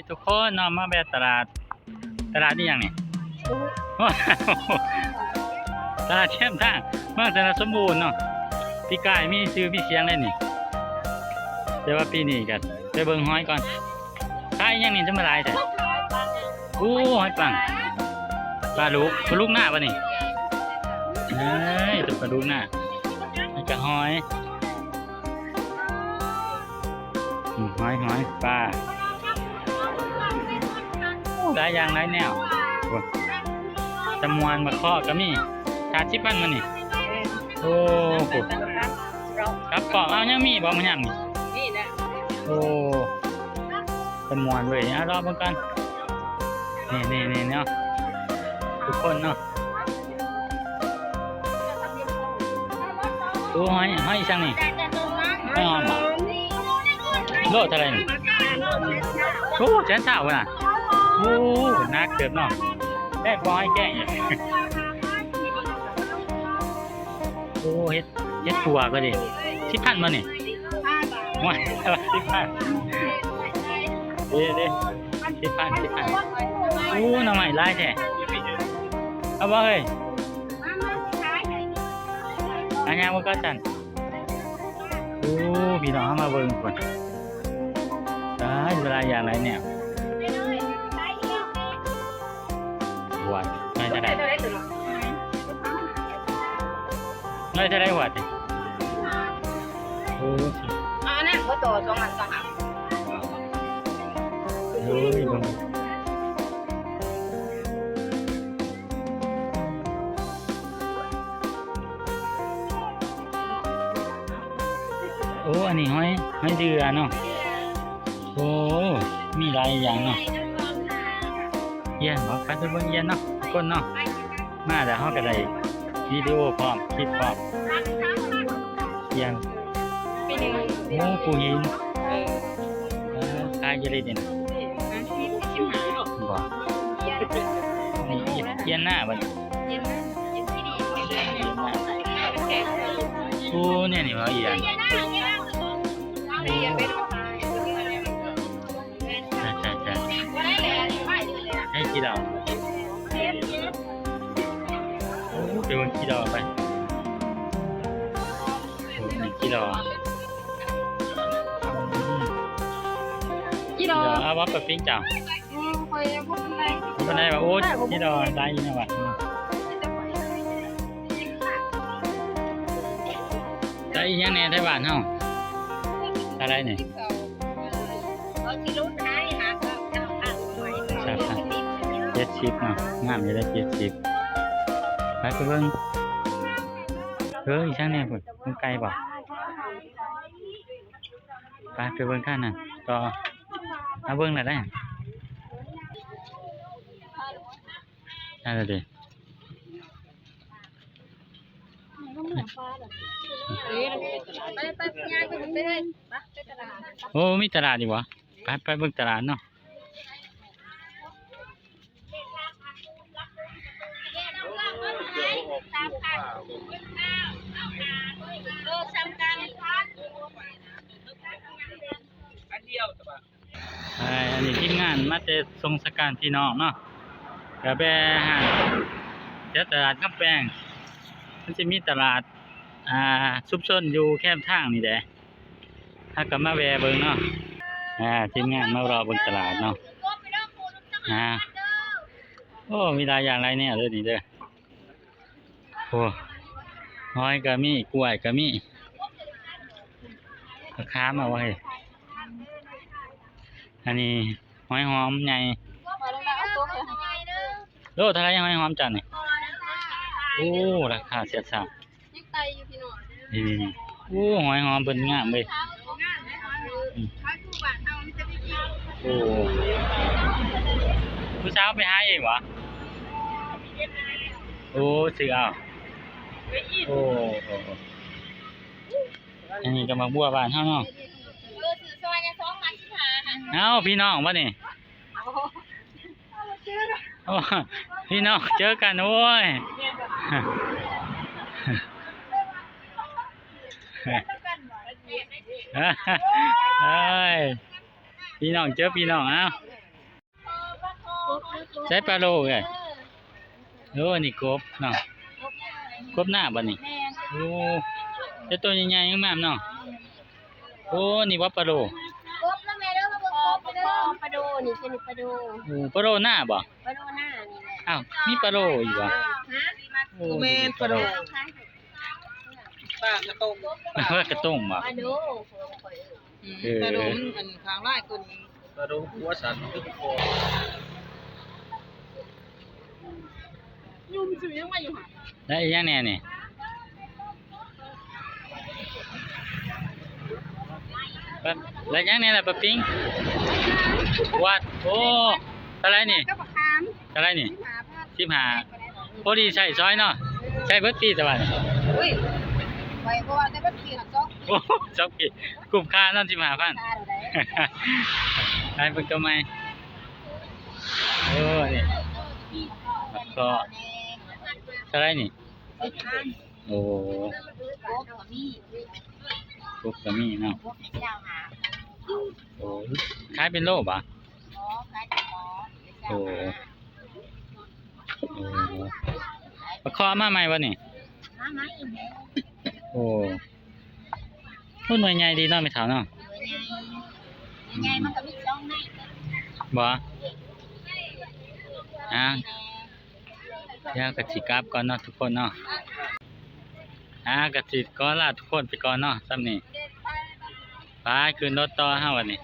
ທຸກຄົນເນາະ ມາແວ່ຕະຫຼາດ ຕະຫຼາດອີ່ຫຍັງນີ້? ຕະຫຼາດແຄມທາງ ເມືອງຊະນະສົມບູນເນາະ. ປີກາຍມີຊື່ມີສຽງເດ້ນີ້ ແຕ່ວ່າປີນີ້ກໍໄປເບິ່ງຫອຍກ່ອນ. ຂາຍອີ່ຫຍັງນີ້ ຈະມາຫຼາຍແທ້? ໂອ້ ຫອຍປັງ ປາດຸກ ປາດຸກນາບໍ່ນີ້? ເອີຍ ຕົວປາດຸກນາ ແລ້ວກໍຫອຍ ອືມ ຫອຍ ຫອຍ ປາ ໂອ້ ຫຼາຍຢ່າງຫຼາຍແນວ. ໂອ້ ຕະມ່ວນ ໝາກເຄາະກໍມີ ຖາດສິບພັນມື້ນີ້. ໂອ້ ກັບປອກ ເອົາ ຍັງມີບໍ່ມື້ຍາມນີ້? ມີແຫຼະ. ໂອ້ ຕະມ່ວນເວີຍ ເອົາ ລໍເບິ່ງກ່ອນ. ນີ້ໆໆ ເນາະ ທຸກຄົນເນາະ. ໂອ້ ຫອຍ ຫອຍອີ່ຫຍັງນີ້? ຫອຍຫອມບໍ? ໂລເທົ່າໃດນີ້? ໂອ້ ແສນຊາວພຸ້ນນະ. ໂອ້ ໜັກເຕີບເນາະ ແພງກວ່າຫອຍແຄງອີກ. ໂອ້ ເຫັດ ເຫັດປົວກໍດີ ສິບພັນບໍ່ນີ້? ໂອ້ຍ ສິບພັນ ເດ້ໆ ສິບພັນ ສິບພັນ. ໂອ້ ໜໍ່ໄມ້ຫຼາຍແທ້ ເອົາບໍ່ເຮີ້ຍ? ອາ ຍ່າງເບິ່ງກ່ອນຊັ້ນ. ໂອ້ ພີ່ນ້ອງເຮົາມາເບິ່ງພຸ້ນ ຫຼາຍ ຫຼາຍຢ່າງຫຼາຍແນວ. ຫວາດ ໜ່ວຍເທົ່າໃດ? ໜ່ວຍເທົ່າໃດຫວາດນີ້? ໂອ້ ເອົາອັນນັ້ນບໍ່ຕໍ່ ສອງອັນສາມອັນ. ໂອ້ຍ ເບິ່ງ ໂອ້ ອັນນີ້ຫອຍ ຫອຍເດືອເນາະ. ໂອ້ ມີຫຼາຍຢ່າງເນາະ. ຢ້ຽນບໍ່? ໄປ ໄປເບິ່ງຢ້ຽນເນາະ ຄົນເນາະ. ມາແລ້ວເຮົາກໍໄດ້ວິດີໂອພ້ອມ ຄລິບພ້ອມ. ຢ້ຽນ ໂອ້ ປູຫີນ ເອີ ຂາຍຢູ່ເດນີ້ນະ. ບໍ່ ນີ້ຢ້ຽນນາບໍ່ນີ້? ໂອ້ ແນວນີ້ວ່າອີ່ຫຍັງ? ໂອ້ ຈ້າໆໆ ໃຫ້ກິນເອົາ. ໂອ້ ໄປເບິ່ງກິນເອົາໄປ. ໂອ້ ກິນເອົາ ອືມ ກິນເອົາ ເອົາວ່າປາປີ້ງເຈົ້າ. ອືມ ຂ້ອຍບໍ່ປານໃດ ບໍ່ປານໃດວ່າ. ໂອ້ ກິນເອົາຫຼາຍຢູ່ນະຫວາດ. ແລ້ວອີ່ຫຍັງແດ່ໄທບ້ານເຮົາ? ເທົ່າໃດນີ້? ເຈັດສິບເນາະ ງາມຢູ່ເດ້ ເຈັດສິບ. ໄປ ໄປເບິ່ງ ເອີ ອີ່ຫຍັງແດ່ພຸ້ນ ເບິ່ງໄກ່ບໍ່? ໄປ ໄປເບິ່ງທາງນັ້ນຕໍ່. ມາເບິ່ງແລ້ວໄດ໋ ນັ້ນລະເດ. ໂອ້ ມີຕະຫຼາດອີກຫວາ? ໄປ ໄປເບິ່ງຕະຫຼາດເນາະ. ອັນນີ້ທີມງານມາແຕ່ສົ່ງສະການພີ່ນ້ອງເນາະ ກະແວ່ຮ້ານແຖວຕະຫຼາດຄຳແປງ. ມັນຊິມີຕະຫຼາດ ອ່າ ຊຸມຊົນຢູ່ແຄມທາງນີ້ແຫຼະ ເຮົາກະມາແວ່ເບິ່ງເນາະ. ອ່າ ທີມງານມາເລາະເບິ່ງຕະຫຼາດເນາະ. ອ່າ ໂອ້ ມີຫຼາຍຢ່າງຫຼາຍແນວເດີນີ້ເດີ. ໂອ້ ຫອຍກະມີ ກ້ວຍກະມີ. ມະຂາມເອົາເຮີ້ຍ. ອັນນີ້ຫອຍຫອມໃຫຍ່. ໂລເທົ່າໃດຫອຍຫອມເຈົ້ານີ້? ໂອ້ ລາຄາສຽດສາດ. ຍັງໄຕ່ຢູ່ພີ່ນ້ອງ. ນີ້ໆໆ ໂອ້ ຫອຍຫອມເພິ່ນງາມເວີຍ. ອືມ ໂອ້ ຜູ້ສາວໄປຫາເອງຫວາ? ໂອ້ ຊື້ເອົາ. ໂອ້ ໂອ້ ໂອ້ ອັນນີ້ກໍໝາກບົວບ້ານເຮົາເນາະ. ເອີ ຊື້ຊອຍແດ່ ສອງພັນສິບຫ້າ. ເອົ້າ ພີ່ນ້ອງບັດນີ້. ໂອ້ ພີ່ນ້ອງເຈີກັນ ໂອ້ຍ. ເອີຍ ພີ່ນ້ອງເຈີພີ່ນ້ອງ. ເອົ້າ ໃສ່ປາໂລເອີຍ. ໂອ້ ອັນນີ້ກົບເນາະ ກົບນາບໍ່ນີ້? ແມ່ນ. ໂອ້ ເປັນໂຕໃຫຍ່ໆງາມໆເນາະ. ໂອ້ ນີ້ບໍ່ປາໂລ? ກົບນະແມ່ເດີ ມາເບິ່ງກົບເດີ. ປາໂລນີ້ ໂຕນີ້ປາໂລ. ໂອ້ ປາໂລນາບໍ່? ປາໂລນານີ້ແຫຼະ. ອ້າວ ມີປາໂລອີກບໍ່? ຮະ? ໂອ້ ບໍ່ແມ່ນປາໂລ ປາກະຕົງ ປາກະຕົງບໍ່? ປາໂລ ອືມ ເອີ ປາໂລມັນອັນຂ້າງຫຼາຍກວ່ານີ້ ປາໂລຫົວສັ້ນຄືຄົນ. ຍຸ່ມຊື່ຍັງວ່າຢູ່ຫັ້ນ ແລ້ວອີຫຍັງແດ່ນີ້? ແລ້ວຫຍັງແດ່ລະປາປິງ? ກວາດ. ໂອ້ ເທົ່າໃດນີ້? ກັບບັກຂາມ. ເທົ່າໃດນີ້? ສິບຫ້າພັນ. ສິບຫ້າ ພໍດີໃຊ້ຊອຍເນາະ ໃຊ້ເບິດປີແຕ່ວ່ານີ້. ໂອ້ຍ ຂ້ອຍບໍ່ວ່າແຕ່ເບິດປີດອກ ສອງປີ. ໂອ້ ສອງປີ ກຸ້ມຄ່າເນາະ ສິບຫ້າພັນ. ຄ່າເທົ່າໃດ? ໃຫ້ເບິ່ງໂຕໃໝ່. ໂອ້ ນີ້ ບັກເຄາະ ເທົ່າໃດນີ້? ສິບພັນ. ໂອ້ ກົບກໍມີ ກົບກໍມີເນາະ ກົບນີ້ຊາວຫ້າ. ໂອ້ ຂາຍເປັນໂລບໍ່? ບໍ່ ຂາຍເປັນໂລ. ໂອ້ ໂອ້ ປາຄອມາໃໝ່ບໍ່ນີ້? ມາໃໝ່ອີກແລ້ວ. ໂອ້ ໂອ້ ໜ່ວຍໃຫຍ່ດີເນາະແມ່ເຖົ້າເນາະ. ໜ່ວຍໃຫຍ່ ໜ່ວຍໃຫຍ່ມັນກໍມີສອງໜ່ວຍ. ບໍ່? ອ່າ ດຽວກໍຊິກັບກ່ອນເນາະທຸກຄົນເນາະ. ອ່າ ກໍຊິຂໍລາທຸກຄົນໄປກ່ອນເນາະ ສ່ຳນີ້. ໄປຂຶ້ນລົດຕໍ່ເຮົາບັດນີ້.